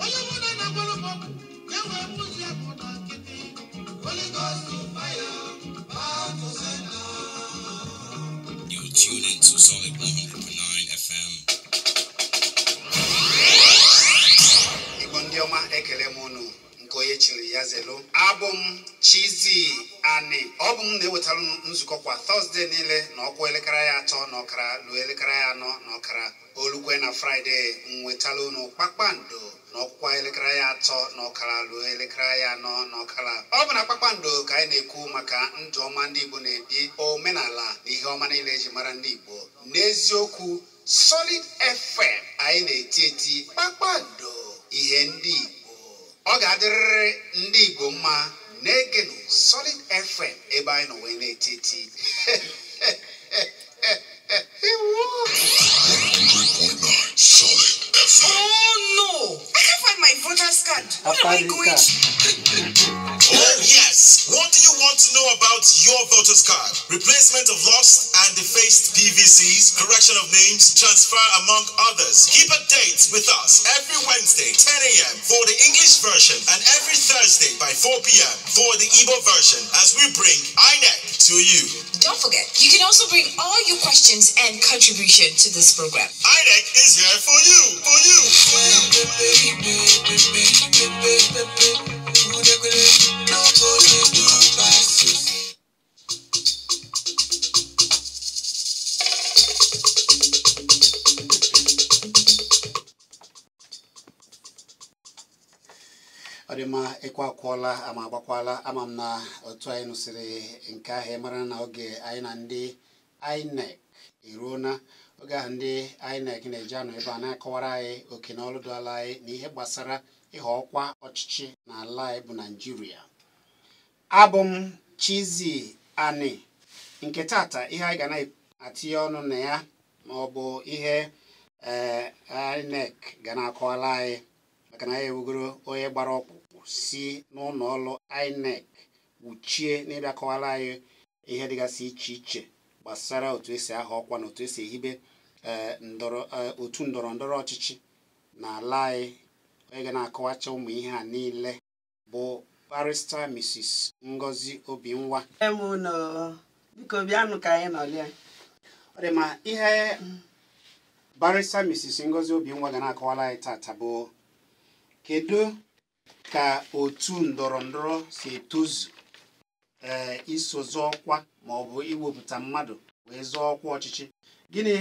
Onye ọbụla na-agwara m ọgwụ, ya wee kwụsị ya bụ na nkịtị. Holy Ghost fire, back to sender. You tune into Solid 100.9 FM. Igbo ndị ọma, ekele m unu nke onye chiri ya zelu. Abụ m Chizzy Ani. Ọ bụ m na-ewetara unu nzukọ kwa Thursday niile na ọkwa elekere ya 3:30 ruo elekere ya 4:30. Olukwe na Friday m wetara unu kpakpando na ọkwa elekere ya 3:30 ruo elekere ya 4:30. Ọ bụ na kpakpando ka anyị na-ekwu maka ndụ ọma ndị Igbo na-ebi, omenala na ihe ọma niile eji mara ndị Igbo. N'eziokwu, Solid FM anyị na-eti eti kpakpando ihe ndị Igbo. Ọ ga-adịrịrị ndị Igbo mma. Na-egenụ Solid FM ebe anyị nọ wee na-eti eti. Ewo! 100.9 Solid FM. Oh no! I can't find my voter's card. What am I going to? Oh, yes. What do you want to know about your voter's card? Replacement of lost and defaced PVCs, correction of names, transfer, among others. Keep a date with us every Wednesday, 10 a.m. for the English version and every Thursday by 4 p.m. for the Igbo version as we bring INEC to you. Don't forget, you can also bring all your questions and contribution to this program. INEC is here for you. For you. Ọ dị mma, ịkwa akwụọla ama agbakwala. Ama m na otu anyị nụsịrị nke ahụ, mara na oge anyị na ndị INEC eruona, oge ahụ ndị INEC na-eji anọ ebe a na-akọwara anyị oke na ọrụ dụala anyị na ihe gbasara ịghọ ọkwa ọchịchị n'ala anyị bụ Naijiria. Abụ m Chizzy Ani. Nke tata, ihe anyị ga na-atinye ọnụ na ya ma ọ bụ ihe ee INEC ga na-akọwara anyị, maka na anyị ewugoro onye gbara ọkpụkpụ si n'ụlọ ọrụ INEC wuchie n'ịbịa kọwara anyị ihe dịgasị iche iche gbasara otu esi aha ọkwa na otu esi ehibe ee ndọrọ otu ndọrọ ndọrọ ọchịchị n'ala anyị. Onye ga na-akọwacha ụmụ ihe a niile bụ Barrister Mrs. Ngozi Obinwa. M unu, biko bịanụ ka anyị nọlie. Ọ dị ma, ihe Barrister Mrs. Ngozi Obinwa ga na-akọwara anyị tata bụ kedu ka otu ndọrọ ndọrọ si etozu ee iso zọọ ọkwa ma ọ bụ iwepụta mmadụ wee zọọ ọkwa ọchịchị. Gịnị,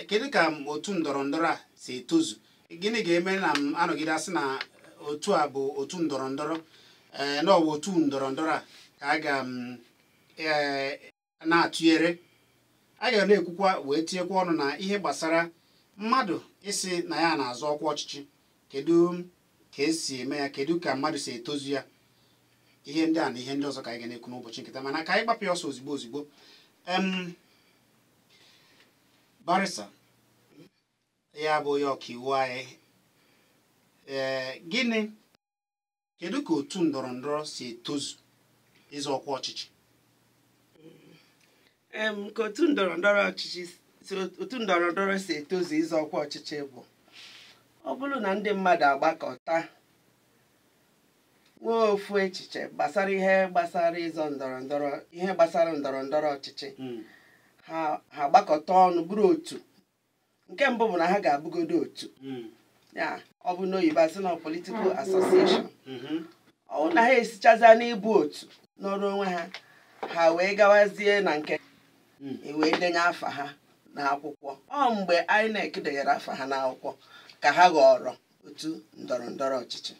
kedu ka otu ndọrọ ndọrọ a si etozu? Gịnị ga-eme na m anọgide asị na otu a bụ otu ndọrọ ndọrọ, ee na ọ bụ otu ndọrọ ndọrọ a ka a ga m ee na-atụnyere? A ga na-ekwukwa wee tinyekwa ọnụ na ihe gbasara mmadụ isi na ya na-azọ ọkwa ọchịchị. Kedu ka esi eme ya? Kedu ka mmadụ si etozu ya? Ihe ndị a na ihe ndị ọzọ ka anyị ga na-ekwu n'ụbọchị nkịta, mana ka anyị gbapụ ya ọsọ ozigbo ozigbo. Barrister, ya bụ onye ọkaiwu anyị, ee gịnị, kedu ka otu ndọrọ ndọrọ si etozu ịzọ ọkwa ọchịchị? Ka otu ndọrọ ndọrọ ọchịchị otu ndọrọ ndọrọ si etozu ịzọ ọkwa ọchịchị bụ ọ bụrụ na ndị mmadụ agbakọta nwee ofu echiche gbasara ihe gbasara ịzọ ndọrọ ndọrọ, ihe gbasara ndọrọ ndọrọ ọchịchị, ha agbakọta ọnụ bụrụ otu. Nke mbụ bụ na ha ga-abụgodo otu ya, ọ bụ n'oyibo asị na political association. Ọ bụ na ha esichaza n'ịbụ otu n'ọrụ onwe ha, ha wee gawazie na nke wee denye afa ha n'akwụkwọ. Ọ mgbe INEC denyere afa ha n'akwụkwọ ka ha ghọrọ otu ndọrọ ndọrọ ọchịchị.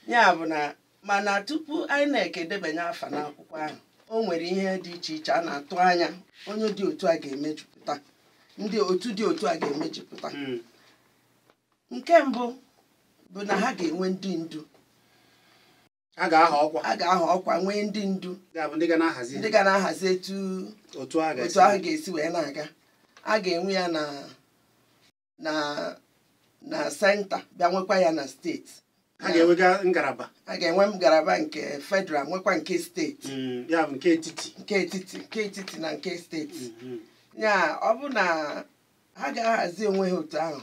Ya bụ na mana tupu INEC edebanye afa n'akwụkwọ ahụ, o nwere ihe dị iche iche a na-atụ anya onye dị otu a ga-emejupụta, ndị otu dị otu a ga-emejupụta. Nke mbụ bụ na ha ga-enwe ndị ndu. A ga-aha ọkwa. A ga-aha ọkwa, nwee ndị ndu. Ya bụ ndị ga na-ahazi. Ndị ga na-ahazi etu otu ahụ ga-esi wee na-aga. A ga-enwe ya na na na senta, bịa nwekwa ya na steeti. Ha ga-enwega ngalaba. A ga-enwe ngalaba nke federal, nwekwa nke steeti. Ya bụ nke etiti. Nke etiti, nke etiti na nke steeti. Ya ọ bụ na ha ga-ahazi onwe ha otu ahụ,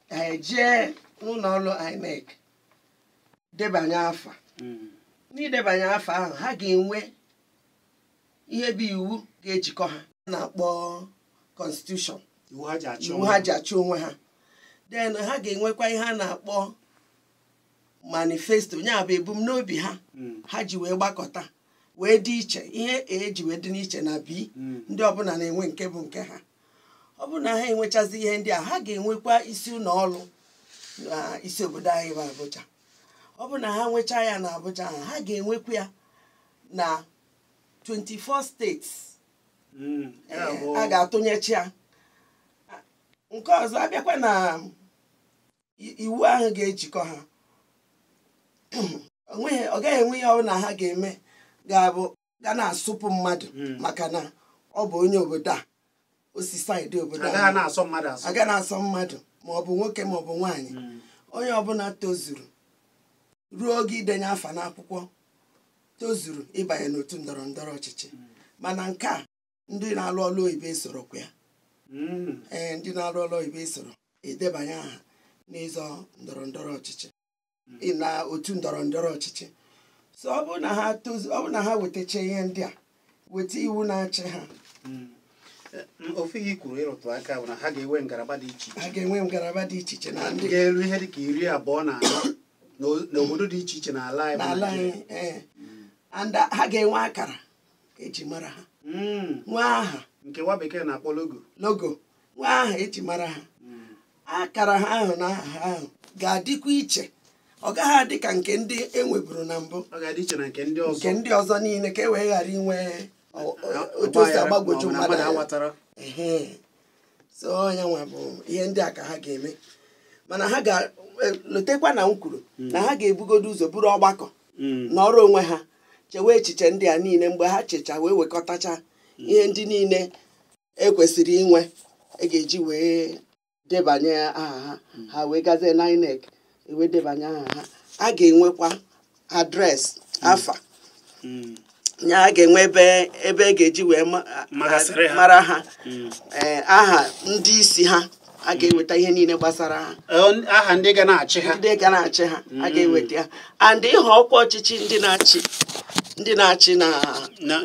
ha ejee n'ụlọ ọrụ INEC debanye afa. N'idebanye afa ahụ, ha ga-enwe ihe bụ iwu ga-ejikọ ha na-akpọ constitution, iwu ha ji achị iwu ha ji achị onwe ha. Then ha ga-enwekwa ihe a na-akpọ manifesto, ya bụ ebumnobi ha ha ji wee gbakọta wee dị iche, ihe A ji wee dị n'iche na B, ndị ọbụla na-enwe nke bụ nke ha. Ọ bụrụ na ha enwechazi ihe ndị a, ha ga-enwekwa isi ụlọ ọrụ na isi obodo anyị bụ Abuja. Ọ bụrụ na ha nwechaa ya na Abuja, ha ga-enwekwa ya na 24 states. A ga-atụnyechi ya. Nke ọzọ abịakwa na iwu ahụ ga-ejikọ ha, ọ gaghị enwe ihe ọbụla ha ga-eme ga-abụ ga na-asụpụ mmadụ maka na ọ bụ onye obodo a, osisi dị obodo a aga na-asọ mmadụ, ma ọ bụ nwoke ma ọ bụ nwaanyị. Onye ọbụla tozuru ruo oge idenye afa n'akwụkwọ tozuru ịbanye n'otu ndọrọ ndọrọ ọchịchị. Mana nke a ndị na-alụ ọlụ oyibo esorokwa ya. Ee, ndị na-alụ ọlụ oyibo esoro edebanye aha n'ịzọ ndọrọ ndọrọ ọchịchị na otu ndọrọ ndọrọ ọchịchị. So ọ bụrụ na ha tozu, ọ bụrụ na ha wetacha ihe ndị a, weta iwu na-achị ha. Ofe ihe kwuru ịrụtụ aka bụ na ha ga-enwe ngalaba dị iche iche. Ha ga-enwe ngalaba dị iche iche na ndị ga-eru ihe dị ka 24 n'obodo dị iche iche n'ala anyị. And ha ga-enwe akara eji mara ha, nwee aha nke nwa bekee na-akpọ logo. Logo, nwee aha eji mara ha. Akara ha ahụ na aha ahụ ga-adịkwa iche, ọ gaghị adị ka nke ndị enweburu na mbụ. Ọ ga-adị iche na nke ndị ọzọ, nke ndị ọzọ niile, ka e wee ghara inwe otu o si agbagwoju mmadụ. So onye nwa bụ ihe ndị a ka ha ga-eme. Mana ha ga-lotekwa na m kwuru na ha ga-ebugodo ụzọ bụrụ ọgbakọ n'ọrụ onwe ha, chewe echiche ndị a niile. Mgbe ha checha wee wekọtacha ihe ndị niile ekwesịrị inwe e ga-eji wee debanye aha ha, ha wee gazie na INEC wee debanye aha ha. A ga-enwekwa adreesị afa ya, a ga-enwe ebe e ga-eji wee mara ha, aha ndị isi ha. A ga-eweta ihe niile gbasara ha, aha ndị ga na-achị ha, ndị ga na-achị ha, a ga-eweta ya. And ịha ọkwa ọchịchị ndị na-achị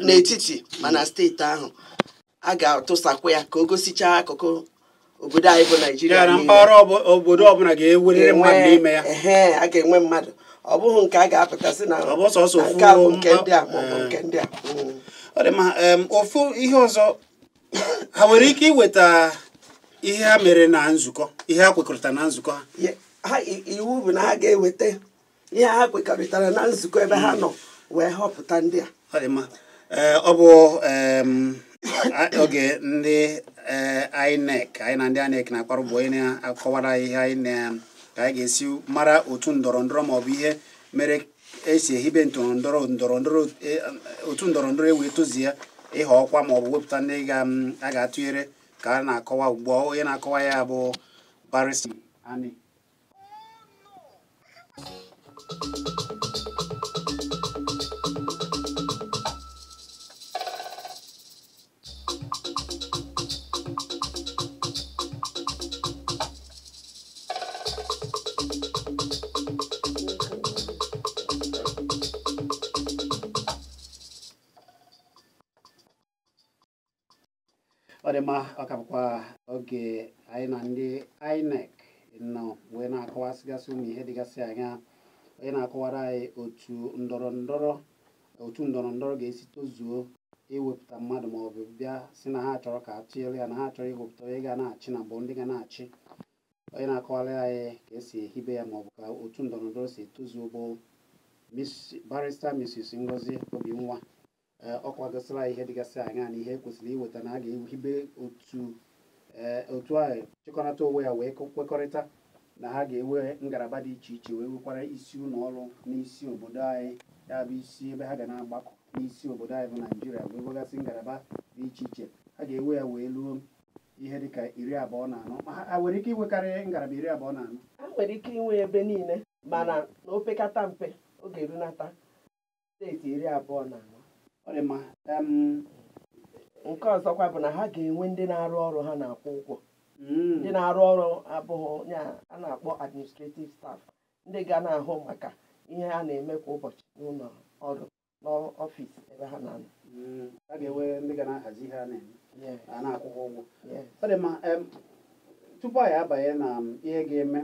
n'etiti ma na steeti ahụ, a ga-atụsakwa ya ka o gosichaa akụkụ obodo anyị bụ Naijiria niile. Mpaghara obodo ọbụla ga-ewerere mmadụ n'ime ya. Ehe, a ga-enwe mmadụ. Ọ bụghị nke a ga-apụtasị na nke a bụ nke ndị a maọbụ nke ndị a. Ọ dị mma. Ofu ihe ọzọ, ha nwere ike iweta ihe ha mere na nzukọ, ihe ha kwekọrịtara na nzukọ ha. Iwu bụ na ha ga-eweta ihe ha kwekọrịtara na nzukọ ebe ha nọ wee họpụta ndị a. Ọ dị mma. Ọ bụ oge ndị INEC, anyị na ndị INEC na-akparụ bụ onye na-akọwara ihe anyị na ka anyị ga-esi mara otu ndọrọ ndọrọ maọbụ ihe mere esi ehibe ndọrọ ndọrọ otu ndọrọ ndọrọ ewee tozie ịha ọkwa maọbụ wepụta ndị a ga-atụnyere ka a na-akọwa ugbu a. Onye na-akọwa ya bụ Barrister Ani. Ọ dị mma. Ọ ka bụkwa oge anyị na ndị INEC nọ wee na-akọwasịgasị ụmụ ihe dịgasị anya. Onye na-akọwara anyị otu ndọrọ ndọrọ otu ndọrọ ndọrọ ga-esi tozuo iwepụta mmadụ maọbụ bịa si na ha chọrọ ka a tụnyere ya, na ha chọrọ iwepụta onye ga na-achị na mbụ ndị ga na-achị. Onye na-akọwara anyị ka esi ehibe ya maọbụ ka otu ndọrọ ndọrọ si etozuo bụ Barrister Mrs. Ngozi Obinwa. Ọ kwadosịra ihe dịgasị anya na ihe ekwesịrị iweta na a ga-ehibe otu ahụ chịkọnata onwe ya wee kwekọrịta na ha ga-enwe ngalaba dị iche iche wee nwekwara isi ụlọ ọrụ n'isi obodo anyị, ya bụ isi ebe ha ga na-agbakọ n'isi obodo anyị bụ Naijiria, wee nwegasị ngalaba dị iche iche. Ha ga-enwe ya wee luo ihe dịka 24. Ma ha nwere ike inwekarị ngalaba 24? Ha nwere ike inwe ebe niile. Mana na opekata mpe ọ ga-erunata steeti 24. Ọ dị mma. Nke ọzọkwa bụ na ha ga-enwe ndị na-arụ ọrụ ha na-akwụ ụgwọ. Ndị na-arụ ọrụ abụghị ya a na-akpọ administrative staff, ndị ga na-ahụ maka ihe a na-eme kwa ụbọchị n'ụlọ ọrụ, n'ọfịs ebe ha na-anọ. A ga-enwe ndị ga na-ahazi ihe a na-eme, a na-akwụ ha ụgwọ. Yes. Ọ dị mma. Tupu anyị abanye na ihe ga-eme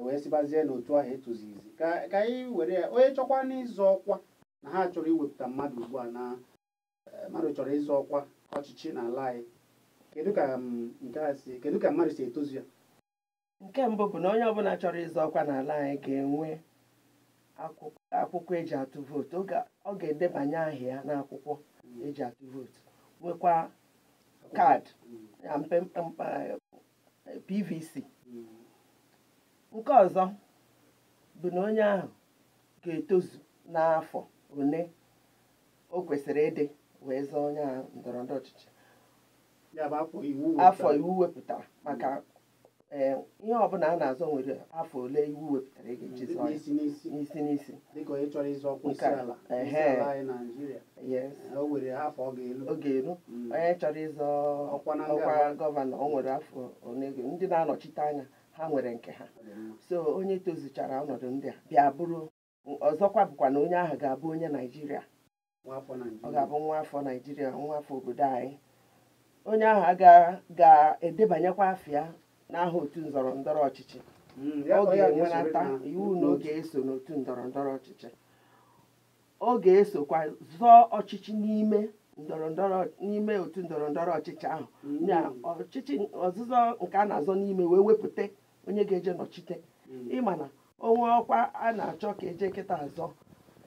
wee sibazie n'otu ahụ etozizi, ka anyị were ya, onye chọkwa n'ịzọ ọkwa na ha chọrọ iwepụta mmadụ ugbu a, na mmadụ chọrọ ịzọ ọkwa ọchịchị n'ala anyị, kedu ka nke a si, kedu ka mmadụ si etozu ya? Nke mbụ bụ na onye ọbụla chọrọ ịzọ ọkwa n'ala anyị ga-enwe akwụkwọ eji atụ vootu. Ọ ga-edebanye aha ya n'akwụkwọ eji atụ vootu, nwekwa kaadị ya mpempe PVC. Nke ọzọ bụ na onye ahụ ga-etozu n'afọ one o kwesịrị ịdị wee zọọ onye ahụ ndọrọ ndọrọ ọchịchị. Ya bụ afọ iwu afọ iwu wepụtara maka ihe ọbụla a na-azọ nwere afọ ole iwu wepụtara ị ga-eji zọọ ya. N'isi n'isi. N'isi n'isi. Dịka onye chọrọ ịzọ ọkwa isi ala, isi ala anyị Naịjirịa. Yes. O nwere afọ ọ ga-elu. Ọ ga-eru. Onye chọrọ ịzọ ọkwa na ọkwa gọvanọ, o nwere afọ ole ndị na-anọchite anya ha nwere nke ha. So onye tozuchara ọnọdụ ndị a bịa bụrụ. Ọzọkwa bụkwa na onye ahụ ga-abụ onye Naịjirịa. Ọ ga-abụ nwa afọ Naịjirịa, nwa afọ obodo anyị. Onye ahụ ga-edebanyekwa afọ ya n'aha otu ndọrọ ndọrọ ọchịchị. Ọ ga-enwenata iwu na ọ ga-eso n'otu ndọrọ ndọrọ ọchịchị. Ọ ga-esokwa zọọ ọchịchị n'ime ndọrọ ndọrọ, n'ime otu ndọrọ ndọrọ ọchịchị ahụ. Na ọchịchị ọzụzọ nke a na-azọ n'ime wee wepụta onye ga-eje nọchite. Ịma na onwe ọkwa a na-achọ ka eje kịta azọ,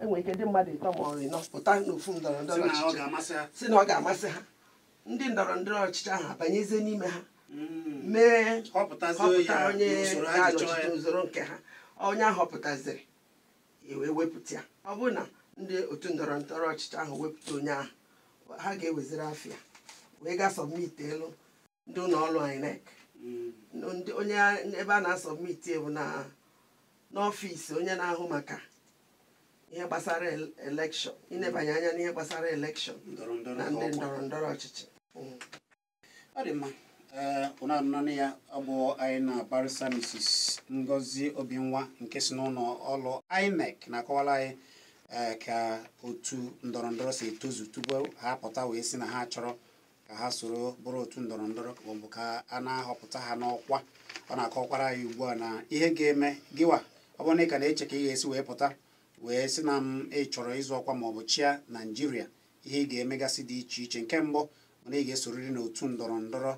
enwere ike ndị mmadụ ịtọ ma ọ ịnọ pụta n'ofu ndọrọ ndọrọ ọchịchị si na ọ ga-amasị ha. Ndị ndọrọ ndọrọ ọchịchị ahụ abanyezie n'ime ha, mee họpụta onye ga-anọchite usoro nke ha. Onye ahọpụtaziri wee wepụta ya. Ọ bụrụ na ndị otu ndọrọ ndọrọ ọchịchị ahụ wepụta onye ahụ, ha ga-eweziri afịa wee gaa sọbmiti elu ndị ụlọ ọrụ INEC. Onye ebe a na-asọbmiti bụ na n'ọfịs onye na-ahụ maka ihe gbasara elekshọn, inebanye anya n'ihe gbasara elekshọn na ndị ndọrọ ndọrọ ọchịchị. Ọ dị mma. Unu anụnanụ ya, ọ bụ anyị na Barrister Mrs. Ngozi Obinwa nke si n'ụlọ ọrụ INEC na-akọwara anyị ka otu ndọrọ ndọrọ si etozu tupu ha pụta wee sị na ha chọrọ ka ha soro bụrụ otu ndọrọ ndọrọ maọbụ ka a na-ahọpụta ha n'ọkwa. Ọ na-akọwakwara anyị ugbu a na ihe ga-eme gịwa ọ bụrụ na ị ka na-eche ka ị ga-esi wee pụta wee sị na m ị chọrọ ịzụ ọkwa maọbụ chịa Naịjirịa, ihe ị ga-emegasị dị iche iche. Nke mbụ bụ na ị ga-esorịrị n'otu ndọrọ ndọrọ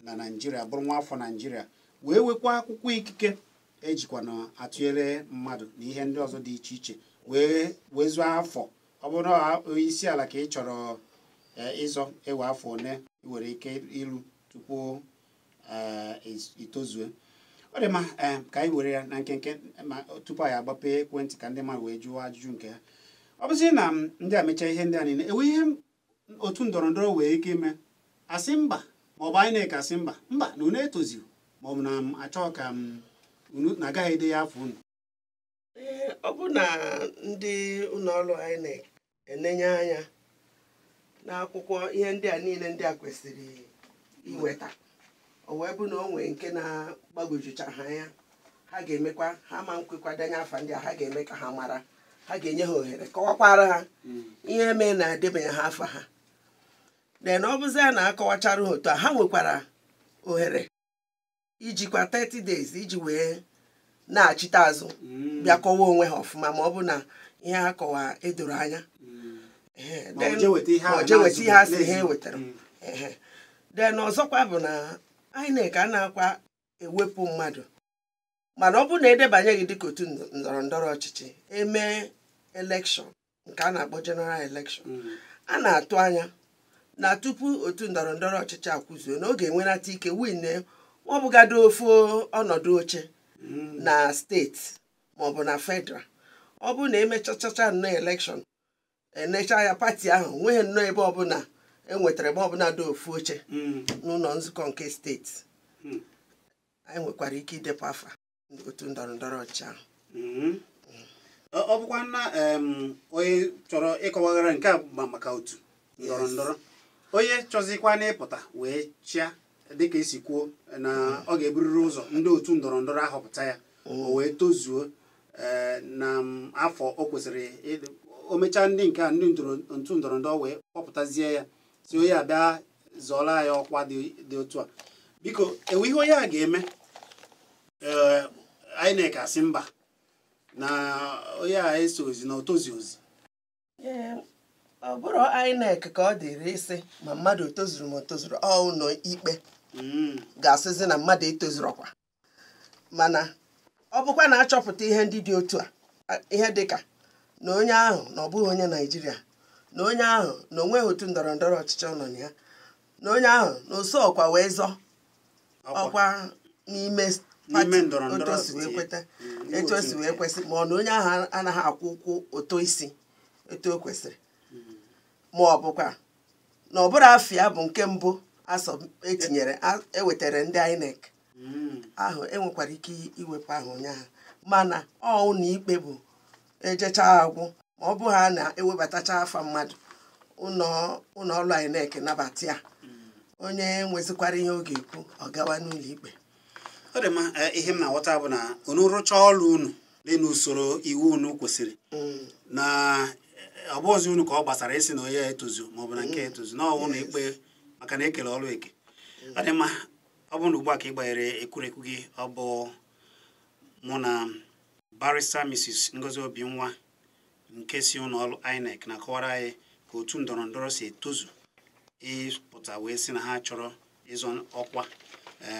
na Naịjirịa, bụrụ nwa afọ Naịjirịa, wee wekwa akwụkwọ ikike ejikwa na atụnyere mmadụ na ihe ndị ọzọ dị iche iche, wee wezuo afọ. Ọ bụrụ na onye isi ala ka ị chọrọ ịzọ, ewe afọ one ị nwere ike iru tupu itozue. Ọ dị mma. Ka anyị were ya na nkenke ma tupu anyị agbape ekwentị ka ndị mmadụ wee jụọ ajụjụ nke ha. Ọ bụzi na ndị a mechaa ihe ndị a niile, enwe ihe otu ndọrọ ndọrọ wee ike ime asị mba, maọbụ INEC asị mba mba na unu etozighị, maọbụ na m achọghị ka m unu na-agaghị ede ya afọ unu. Ee, ọ bụ na ndị ụlọ ọrụ INEC enenye anya n'akwụkwọ ihe ndị a niile ndị a kwesịrị iweta, o wee bụ na o nwee nke na-agbagwojucha ha anya, ha ga-emekwa ha ma nkwekwadanye afa ndị a, ha ga-eme ka ha mara, ha ga-enye ha ohere kọwakwara ha ihe mee na edebanye ha afa ha. Then ọ bụzi ya na akọwachara ha otu a, ha nwekwara ohere ijikwa 30 days iji wee na-achite azụ bịa kọwaa onwe ha ọfụma, ma ọ bụ na ihe ha kọwa edoro anya, Ma ọ jee weta ihe ma ahụ ọ jee weta ihe a sị na-azụ- ha ewetara. Then ọzọkwa bụ na INEC a na-akwa ewepụ mmadụ, mana ọ bụrụ na edebanye gị dịka otu ndọrọ ndọrọ ọchịchị, emee elekshọn nke a na-akpọ general election, a na-atụ anya na tupu otu ndọrọ ndọrọ ọchịchị akwụzuo na ọ ga-enwenata ike win ọ bụgado ofu ọnọdụ oche na steeti maọbụ na federal. Ọ bụrụ na emechachacha nnọọ elekshọn, enecha ya pati ahụ nweghị nnọọ ebe ọbụla enwetara ebe ọbụla dị ofu oche n'ụlọ nzukọ nke steeti, anyị nwekwara ike idepụ afa. otu ndọrọ ndọrọ ọchịchị ahụ. Ọ bụkwa na onye chọrọ ịkọwaghara nke a maka otu ndọrọ ndọrọ, onye chọzikwa n'ịpụta wee chịa dịka esi kwuo na ọ ga-eburiri ụzọ ndị otu ndọrọ ndọrọ ahọpụta ya, o wee tozuo na afọ o kwesịrị, o mechaa ndị nke a ndị otu ndọrọ ndọrọ wee kpọpụtazie ya, si onye abịa zọọla ya ọkwa dị otu a. Biko, ewe ihe onye a ga-eme? INEC asị mba na onye a eso ozi na otozi ozi. Ọ bụrụ INEC ka ọ dịrị ịsị ma mmadụ otozuru ma otozuru, ọ ụlọ ikpe ga-asịzi na mmadụ etozuru ọkwa. Mana ọ bụkwa na achọpụta ihe ndị dị otu a, ihe dịka na onye ahụ na ọ bụghị onye Naịjirịa, na onye ahụ na onweghị otu ndọrọ ndọrọ ọchịchị ọ nọ na ya, na onye ahụ na oso ọkwa wee zọọ ọkwa n'ime pati otu o si wee kweta, etu o si wee kwesị, ma ọ na onye ahụ anaghị akwụ ụkwụ ụtụ isi etu o kwesịrị, ma ọ bụkwa na ọ bụrụ afọ ya bụ nke mbụ asọ etinyere ewetara ndị INEC ahụ, enwekwara ike iwepụ ahụ onye ahụ. Mana ọ ụlọ ikpe bụ ejecha agwụ, ma ọ bụ ha na-ewebatacha afa mmadụ ụlọ ọrụ INEC nabata ya, onye nwezikwara ihe ọ ga-ekwu ọ gawa n'ụlọ ikpe. Ọ dị mma. Ihe m na-aghọta bụ na unu rụchaa ọrụ unu dị n'usoro iwu unu kwesịrị, na ọ bụ ozi unu ka ọ gbasara isi na onye etozu maọbụ na nke etozu na ọwụ na ikpe, maka na ekele ọrụ eke. Ọ dị mma. Ọ bụ na ugbu a ka ị gbanyere ekwurekwu gị, ọ bụ mụ na Barrister Mrs. Ngozi Obinwa nke si ụlọ ọrụ INEC na-akọwara anyị ka otu ndọrọ ndọrọ si etozu ịpụta wee sị na ha chọrọ ịzọ ọkwa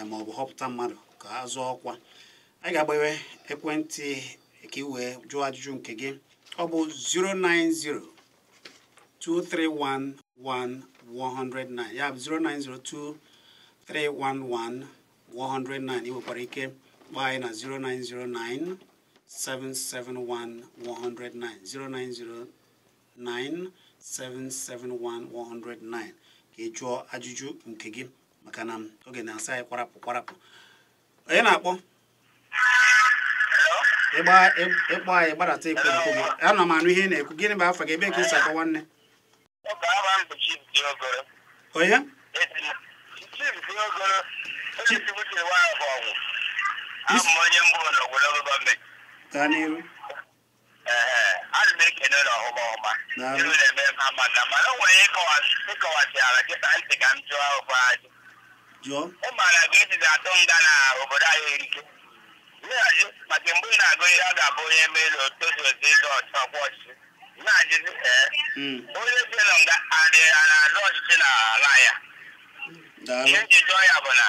ma ọ bụ họpụta mmadụ ka ha zụọ ọkwa. Anyị ga-agbanwe ekwentị ka ị wee jụọ ajụjụ nke gị. Ọ bụ 090 231 1109, ya bụ 0902 311 109. Ị nwekwara ike kpọọ anyị na 0909 771 109, 0909 771 109 ka ị jụọ ajụjụ nke gị, maka na oge na-asa anyị kwarapụ kwarapụ. Onye na-akpọ? Ịkpọ anyị gbadata ekwu. Ana m anụ ihe ị na-ekwu. Gịnị bụ afa gị, ebe ka ị si akpọ nwanne? Onye? Gaa n'iru. Ana m ekene ụlọ ọhụma ọhụma. Iru na-eme m maka mana o nwere ịkọwasịara kịta ntị ka m jụọ akwụkwọ ajụ. Jụọ. Ị maara ka esi atụ nga na obodo anyị erike. Nna-ajụ maka mgbe ị na-agụ ihe ọ ga-abụ onye melu tozu ozi ịzọ ọkwa ọchịchị. Nna-ajụzi onye si nọ nga adịghị a na-azọ ọchịchị n'ala ya. Ihe nji jụọ ya bụ na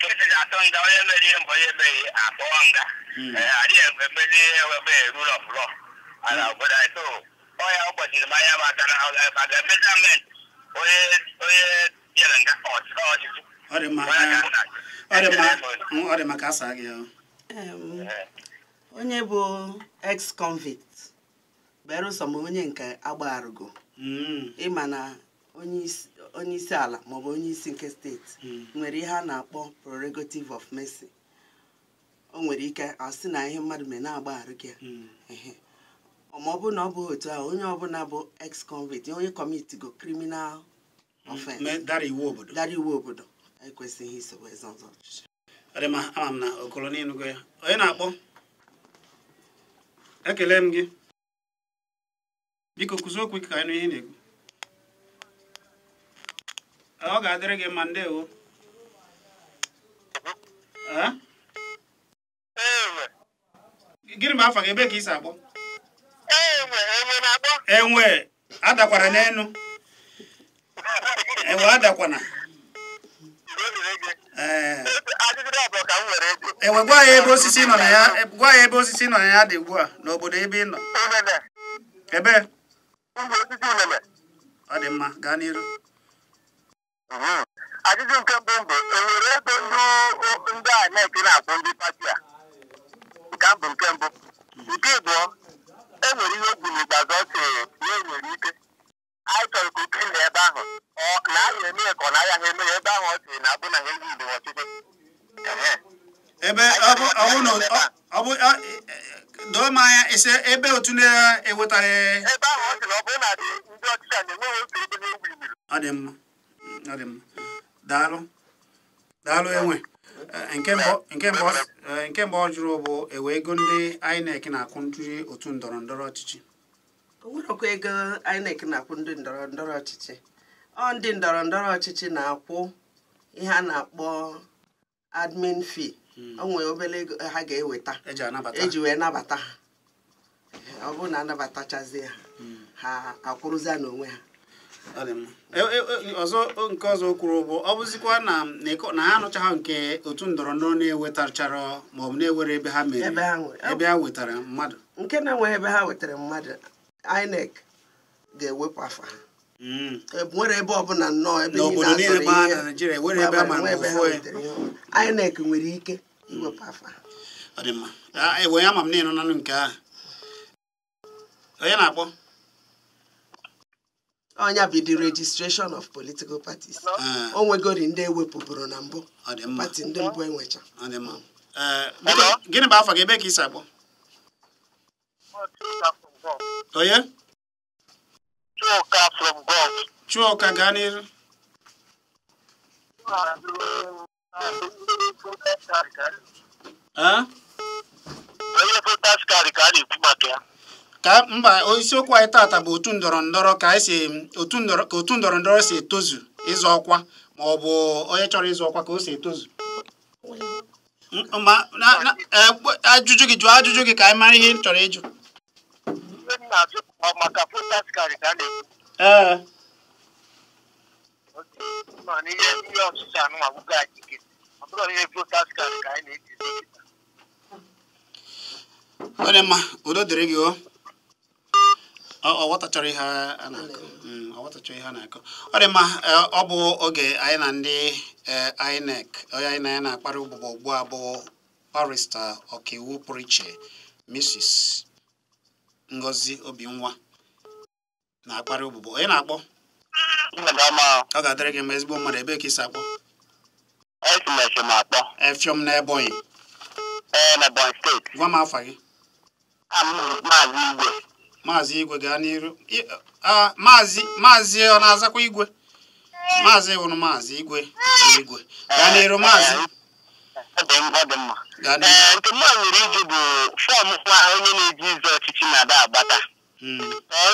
ka esi atụ nga onye mere ihe mgbe onye meghị akpọọ nga. Adịghị emezi ihe ewebe rule of law ala obodo anyị. So ọ ya ụbọchị m anya maka na maka measurement onye onye bịara nga ọchịchị. Ọ dị mma. Ọ dị mma. Ọ dị mma ka asa gị ahụ. Onye bụ ex-convict berụsọ ma onye nke agbagharụgo, ịma na onye isi ala maọbụ onye isi nke steeti nwere ihe a na-akpọ prerogative of mercy. O nwere ike asị na ihe mmadụ mere na-agbagharụ gị ya. Ma ọ bụ na ọ bụghị otu ahụ, onye ọbụla bụ ex-convict, onye commit go criminal offense, dara iwu obodo, dara iwu obodo, ekwesịghị iso wee zọ nzọ ọchịchị. Ọ dị mma. Ama m na okolo n'ịnụgo ya. Onye na-akpọ? Ekele m gị. Biko kụzie okwu ka anyị nụ ihe ị na-ekwu. Ọ ga-adịrị gị mma. Ndewo. Gịnị bụ afa gị, ebe ka ị si akpọ? Enwe adakwara n'enu. Enwe adakwana. Enwe gwa ya ebe osisi nọ na ya, gwa ya ebe osisi nọ na ya dị ugbu a n'obodo ebe ị nọ. Ebe? Ọ dị mma, gaa n'iru. Ajụjụ nke mbụ bụ enwere ego ndị a na-eke na-akwụ ndị pati a? Nke mbụ nke mbụ. Nke abụọ, e nwere ihe ogwu n'ikpeazụ ọ sị na e nwere ike. Anyị chọrọ ka oke na ebe ahụ ọ na-aya eme ya ka ọ na-aya ha eme ya ebe ahụ ọ sị na abụ na ha eyi ọchịchị. Ebe ọ bụ doo m anya ise ebe otu na-ewetaghị ebe ahụ ọ sị na ọ bụrụ na ndị ọchịchị a na-enweghị otu ebe na-ewu imiri. Ọ dị mma, ọ dị mma. Daalụ, daalụ enwe. Nke mbụ ọ jụrụ bụ ewe ego ndị INEC na-akwụ ndị otu ndọrọ ndọrọ ọchịchị. O nwerekwa ego INEC na-akwụ ndị ndọrọ ndọrọ ọchịchị. Ọ ndị ndọrọ ndọrọ ọchịchị na-akwụ ihe a na-akpọ admin fee. O nwere obere ego ha ga-eweta eji wee nabata ha. Ọ bụrụ na anabatachazie ha, ha akwụrụzie n'onwe ha. Ọzọ nke ọzọ kwuru bụ ọ bụzikwa na ha anụchaghị nke otu ndọrọ ndọrọ na-ewetachara maọbụ na-ewere ebe ha mere ebe ha wetara mmadụ. Nke na-enweghị ebe ha wetara mmadụ, INEC ga-ewepụ afa ha. Nwere ebe ọbụla nnọọ ebe niile na Naịjirịa nwere ebe a mara INEC nwere ike iwepụ afa ha. Ọ dị mma. Ewe ya ma m na-ịnụ nanụ nke ahụ. Onye na-akpọ? Onya bụ the registration of political parties. O nwegori ndị ewepụburu na mbụ. Pati ndị mbụ enwecha. Gịnị bụ afọ gị, ebe ka isi akpọ? Onye? Chuka from God. Chuka, gaa n'iru. Onye voters card ka a na-ekwu maka ya. Ka mba, isiokwu anyị taata bụ otu ndọrọ ndọrọ ka anyị si otu ndọrọ ka otu ndọrọ ndọrọ si etozu ịzọ ọkwa ma ọ bụ onye chọrọ ịzọ ọkwa ka o si etozu. Ma ajụjụ gị, jụọ ajụjụ gị ka anyị mara ihe ị chọrọ ịjụ. Maka voters card ka a na-ekwu. Ee. Mana ihe ndị ọchịchị anụmanụ anyị ike. Ọ bụrụ ihe voters card ka anyị na-eji. Ọ dị mma, udo dịrị gị o. Ọ ghọtachara ihe a na-akọ. Ọ ghọtachara ihe a na-akọ. Ọ dị mma, ọ bụ oge anyị na ndị INEC, onye anyị na ya na-akparị ụbụbọ ugbu a bụ barista ọkaiwu pụrụ iche Mrs. Ngozi Obinwa na-akparị ụbụbọ. Onye na-akpọ? Ọ ga-adịrị gị mma, ezigbo mmadụ. Ebee ka isi akpọ? Efiom na Ebonyi. Gwa m afa gị. Maazị Igwe, gaa n'iru. Maazị ọ na-azakwa Igwe? Maazị wụrụ Maazị Igwe. Igwe, gaa n'iru Maazị. Nke mma nwere iji bụ fọm nwa onye na-eji ịzọ ọchịchị na-ada agbata.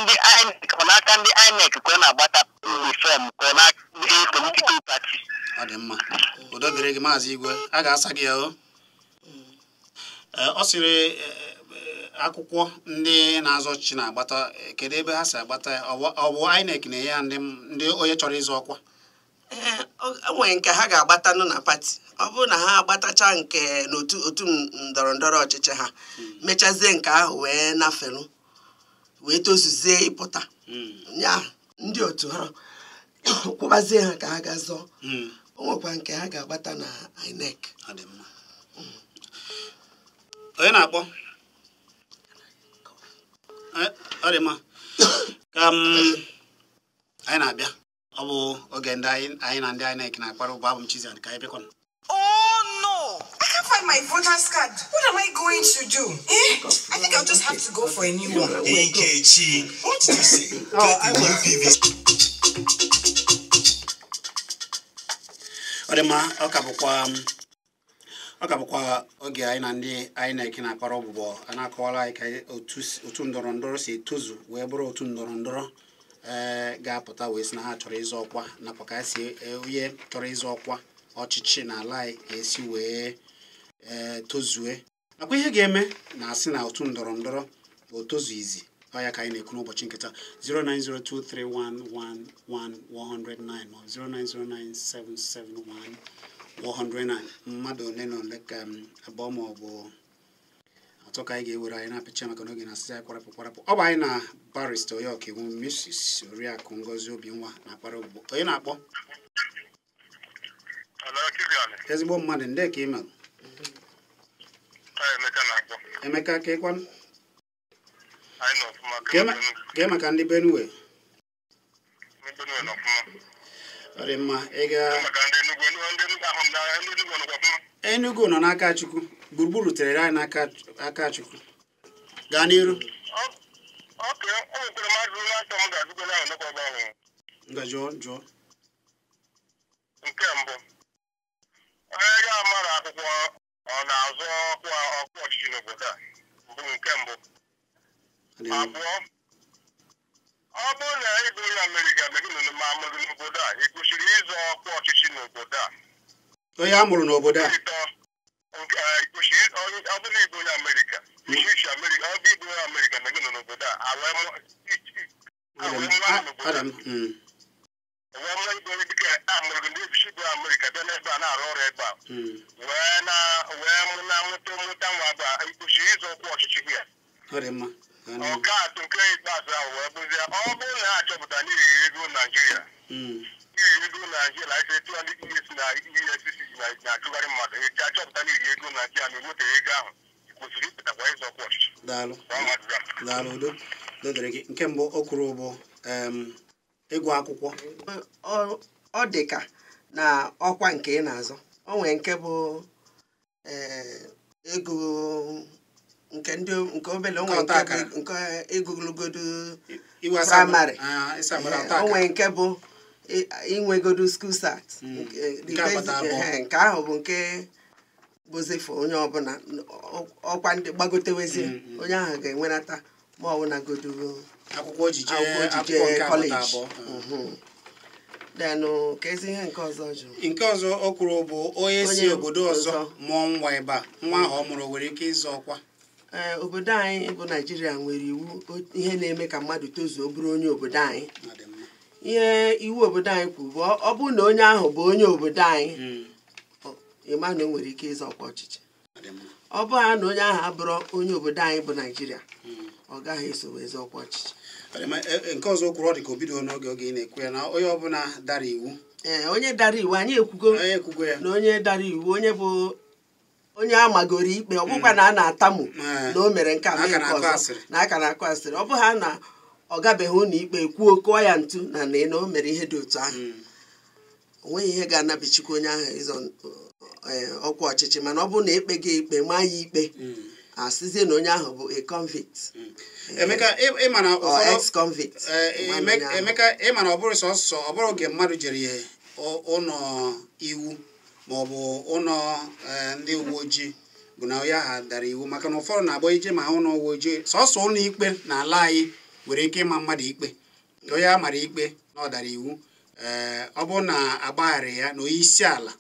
Ndị INEC, ọ n'aka ndị INEC ka ọ na-agbata fọm ka ọ n'aka politikal pati. Ọ dị mma, udo dịrị gị Maazị Igwe. A ga-asa gị ya o. Ọ sịrị akwụkwọ ndị na-azọ ọchịchị na-agbata, kedu ebe ha si agbata ya? Ọ bụ INEC na-enye ya ndị onye chọrọ ịzọ ọkwa? Ee, o nwere nke ha ga-agbatanụ na pati. Ọ bụrụ na ha agbatacha nke n'otu otu ndọrọ ndọrọ ọchịchị ha, mechazie nke ahụ wee naferu wee tozuzie ịpụta ya, ndị otu ha kwụbazie ha ka ha ga zọọ. O nwekwa nke ha ga-agbata na INEC. Onye na-akpọ? Ọ dị mma, ka anyị na-abịa. Ọ bụ oge ndị anyị na ndị INEC na-akpara ụgbọ. Abụ m Chizian, ka anyị bịakwanụ. Oh no! I can't find my voter's card. What am I going to do? Eh? I think I'll just have to go for a new one. Nkechi, what did you say? Get a new PVC. Ọ dị mma, ọ ka bụkwa oge anyị na ndị INEC na-akpara ọbụbọ. A na-akọwara anyị ka otu ndọrọ ndọrọ si etozu wee bụrụ otu ndọrọ ndọrọ ga-apụta wee sị na ha chọrọ ịzọ ọkwa, nakwa ka si onye chọrọ ịzọ ọkwa ọchịchị n'ala anyị ga-esi wee tozue, nakwa ihe ga-eme na asị na otu ndọrọ ndọrọ bụ otozu izi. Ọ ya ka anyị na-ekwu n'ụbọchị nketa. 09023111109 ma 0909771 109. Mmadụ ole na ole ka abụọ ma ọ bụ atọ ka anyị ga-ewere anyị na-apịcha maka n'oge na-asịsị anyị kwarapụ kwarapụ. Ọ bụ anyị na barista onye ọkaiwu Mrs. Oriakụ Ngozi Obinwa na-akpara ugbo. Onye na-akpọ? Ezigbo mmadụ, ndị ka email? Emeka ka ịkwanụ? Kee maka ndị Benue? Ọ dị mma, ị ga Enugu nọ n'aka Chukwu, gburugburu tere anyị n'aka aka Chukwu. Gaa n'iru. Nga jụọ jụọ. Nke mbụ, onye ga-amara akwụkwọ ọ na-azụ ọkwa ọchịchị n'obodo a bụ nke mbụ. Abụọ, ọ bụrụ na ị bụ onye Amerịka megị ma amụrụ n'obodo a, ị kwesịrị ịzọ ọkwa ọchịchị n'obodo a. Onye a mụrụ n'obodo a? Ọ bụrụ na ị bụ onye Amerịka, isi Amerịka, ọ bụ ịbụ onye Amerịka megị n'obodo a, wee mụọ ịbụ onye dịka a mụrụ gị ndị isi bụ Amerịka bịa n'ebe a na-arụ ọrụ ebe a, wee na nweta nwa bụ a, ị kwesịrị ịzọ ọkwa ọchịchị gị a. Nke atụ nke ikpeazụ ahụ wee bụzie, ọ bụrụ na ha achọpụta n'ihi ego Naijiria, iri ego Naijiria na ise tụọ ndị ES na EFCC na-achụgharị mmadụ, eji achọpụta n'iri ego Naijiria na enwetaghị ego ahụ, ị kwesịrị ịpụtakwa ịzọ ọkwa ọchịchị. Daalụ. Daalụ, udo dodere gị. Nke mbụ o kwuru bụ ịgụ akwụkwọ. Ọ dị ka na ọkwa nke ị na-azọ, o nwere nke bụ ego nke ndị nke obele, o nwere nke ịgụgụlụgodu praịmarị, o nwere nke bụ inwegodu skuul sat, nke ahụ bụ nke bụzifụ onye ọbụla ọkwa ndị gbagotewezi onye ahụ ga-enwenata ma ọ bụnagodu akwụkwọ ojije kọleji. Denụ ka ezi ihe nke ọzọ jụrụ. Nke ọzọ o kwuru bụ onye si obodo ọzọ mụọ nwa ebe a, nwa ahụ ọ mụrụ nwere ike ịzọ ọkwa. Ee, obodo anyị bụ Naijiria nwere iwu ihe na-eme ka mmadụ tozuo bụrụ onye obodo anyị. Ihe iwu obodo anyị kwuru bụ ọ bụrụ na onye ahụ bụ onye obodo anyị, ịma na o nwere ike ịzọ ọkwa ọchịchị. Ọ bụrụ na onye ahụ abụrụ onye obodo anyị bụ Naijiria, ọ gaghị eso wee zọọ ọkwa ọchịchị. Nke ọzọ kwuru, ọ dị ka o bido n'oge oge ị na-ekwu ya na onye ọbụla dara iwu. Ee, onye dara iwu, anyị ekwugo ya na onye dara iwu, onye bụ onye a magoro ikpe, ọ bụkwa na a na-atamu na o mere nke a mee nke ọzọ, na aka na-akụ asịrị, ọ bụ ha na ọ gabeghị ụlọ ikpe kwuo kụọ ya ntu na na o mere ihe dị otu ahụ, o nweghị ihe ga-anabichikwa onye ahụ ịzọ ọkwa ọchịchị. Mana ọ bụrụ na ekpe gị ikpe, maa ya ikpe, asịzie na onye ahụ bụ a convict. Emeka, ex-convict. Emeka, ị ma na ọ bụrụ sọsọ ọ bụrụ oge mmadụ jere ya ụlọ iwu ma ọ bụ ụlọ ndị uwe ojii bụ na onye ahụ dara iwu, maka na ụfọdụ na-agba ije ma ha ụlọ uwe ojii, sọsọ ụlọ ikpe n'ala anyị nwere ike ịma mmadụ ikpe. Onye a mara ikpe na ọ dara iwu, ọ bụrụ na agbaghara ya na onye isi ala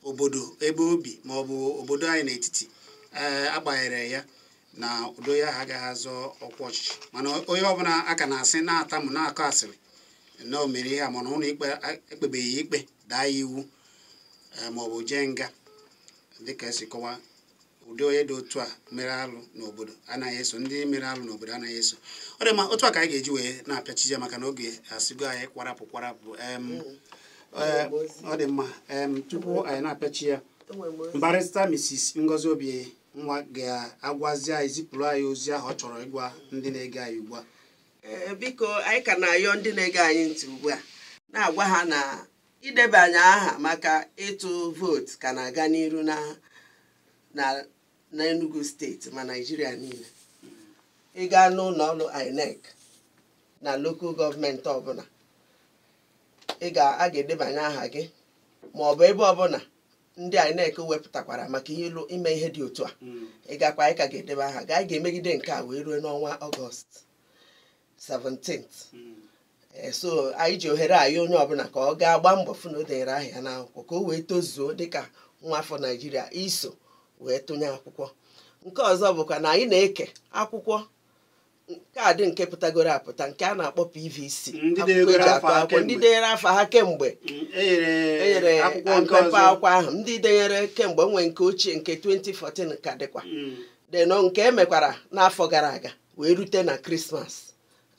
obodo ebe obi ma ọ bụ obodo anyị n'etiti agbanyere ya na udo ya agaghị azọ ọkwa ọchịchị. Mana onye ọbụla aka na-asị na-atamụ na-akọ asịrị na o mere ihe a, mana ụlọ ikpe ekpebeghị ikpe daa ya iwu ma ọ bụ jee nga, dịka esi kọwa, ụdị onye dị otu a mere alụ n'obodo anaghị eso, ndị mere alụ n'obodo anaghị eso. Ọ dị mma, otu a ka anyị ga-eji wee na-apịachizi ya maka na oge asịgo anyị kwarapụ kwarapụ. Ọ dị mma, tupu anyị na-apịachi ya, Barrister Mrs. Ngozi Obi nwa ga-agwazi anyị, zipụrụ anyị ozi ahụ ọ chọrọ ịgwa ndị na-ege anyị ugbu a. Biko, anyị ka na-ayọ ndị na-ege anyị ntị ugbu a, na-agwa ha na idebanye aha maka ịtụ vootu ka na-aga n'iru na Enugu steeti ma Naijiria niile. Ị gaa n'ụlọ ọrụ INEC na lokal gọọmenti ọbụla, a ga-edebanye aha gị, ma ọ bụ ebe ọbụla ndị INEC wepụtakwara maka ime ihe dị otu a, ị gakwa, anyị ka ga-edebe aha gị. Anyị ga-emegide nke a wee ruo n'ọnwa Ọgọst 17th. So anyị ji ohere anyị onye ọbụla ka ọ gaa gbaa mbọ fụ na o denyere aha ya n'akwụkwọ ka o wee tozuo dịka nwa afọ Naijiria iso wee tụnye akwụkwọ. Nke ọzọ bụkwa na anyị na-eke akwụkwọ kaadị nke pụtagoro apụta, nke a na-akpọ PVC, akwụkwọ ndị denyere afa ha kemgbe enyere mpepe akwụkwọ ahụ, ndị denyere kemgbe nwee nke ochie nke 2014 ka dịkwa denọ, nke emekwara n'afọ gara aga wee rute na Krismas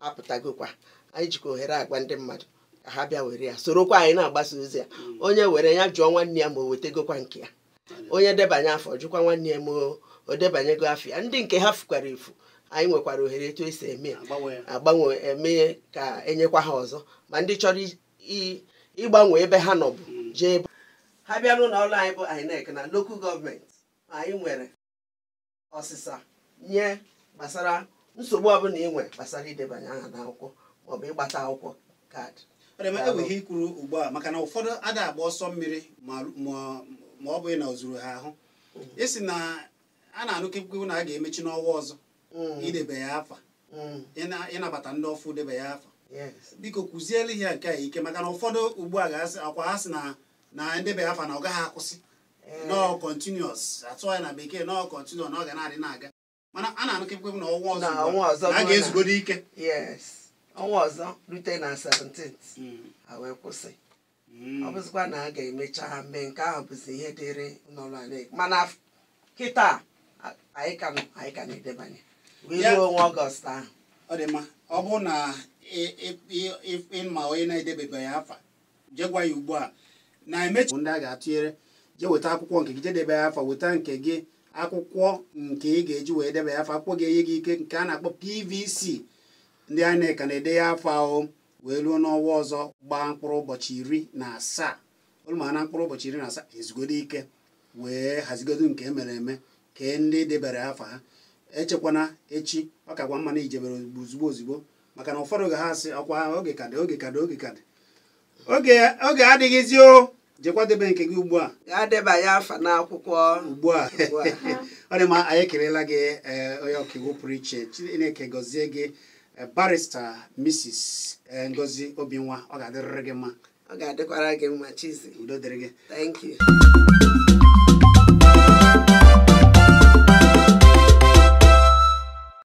apụtagokwa. Anyị jikwa ohere agwa ndị mmadụ ka ha bịa were ya, sorokwa anyị na-agbasa ozi ya. Onye were ya jụọ nwanne ya ma o wetegokwa nke ya, onye debanye afọ jụkwa nwanne ya ma o debanyego afọ ya. Ndị nke ha fukwara efu, anyị nwekwara ohere etu esi eme ya, agbanwe eme ka enyekwa ha ọzọ. Ma ndị chọrọ ịgbanwe ebe ha nọbụ jee ebe Ha bịa n'ụlọ ọrụ anyị bụ INEC na local gọọmenti, anyị nwere ọsịsa nye gbasara nsogbu ọbụla ị nwe gbasara idebanye aha n'akwụkwọ maọbụ ịgbata akwụkwọ kaadị. Ọ dị mma, enweghị ihe ikwuru ugbu a maka na ụfọdụ ada agba ọsọ mmiri ma ma ma ọ bụghị na o zuru ha ahụ. Isi na a na-anụ kepụkepụ na a ga-emechi n'ọnwa ọzọ idebe ya afa, ịnabata ndị ọfụ debe ya afa. Biko kụziere ihe nke a ike, maka na ụfọdụ ugbu a ga-asị akwa ha sị na na ndebe afa na ọ gaghị akwụsị, nọọ continuous, atụ ya na bekee nọọ continuous, na ọ ga na-adị na-aga, mana a na-anụ kepụkepụ na ọnwa ọzọ Na ugbu ọnwa a, ọzọ na a bụ na- ga-ezugodo ike. Yes, ọnwa ọzọ rute na 17th ha wee kwụsị. Ọ bụzikwa na a ga-emecha mee nke ahụ bụzi ihe dịrị n'ụlọ anyị, mana kịta anyị ka nọ, anyị ka na-edebanye wee ruo ọnwa Ọgọst ahụ. Ọ dị mma, ọ bụrụ na ịma onye na-edebebeghị afa, jee gwa ya ugbu a na emechi ndị a ga-atụnyere, jee weta akwụkwọ nke gị, jee debe ya afa, weta nke gị, akwụkwọ nke ị ga-eji wee debe ya afa, akwụkwọ ga-enye gị ike nke a na-akpọ PVC. Ndị INEC ka na-ede ya afa o wee ruo n'ọnwa ọzọ gbaa mkpụrụ ụbọchị 17. Olu ma na mkpụrụ ụbọchị 17 ezugodo ike wee hazigodo nke e mere eme ka ndị debere afa ha. Echekwana echi, ọ ka gwa mma na ijebere ozugbo ozugbo, maka na ụfọdụ ga ha asị ọkwa oge ka dị, oge ka dị, oge ka dị, oge oge adịghịzi o. Jekwa debe nke gị ugbu a. Gaa debanye afa n'akwụkwọ ugbu a. Ugbu a. Ọ dị mma, anyị ekelela gị, onye ọkaiwu pụrụ iche. Chineke gọzie gị, barrister Mrs. Ngozi Obinwa. Ọ ga-adịrịrị gị mma. Ọ ga-adịkwara gị mma, Chizi. Udo dịrị gị. Thank you.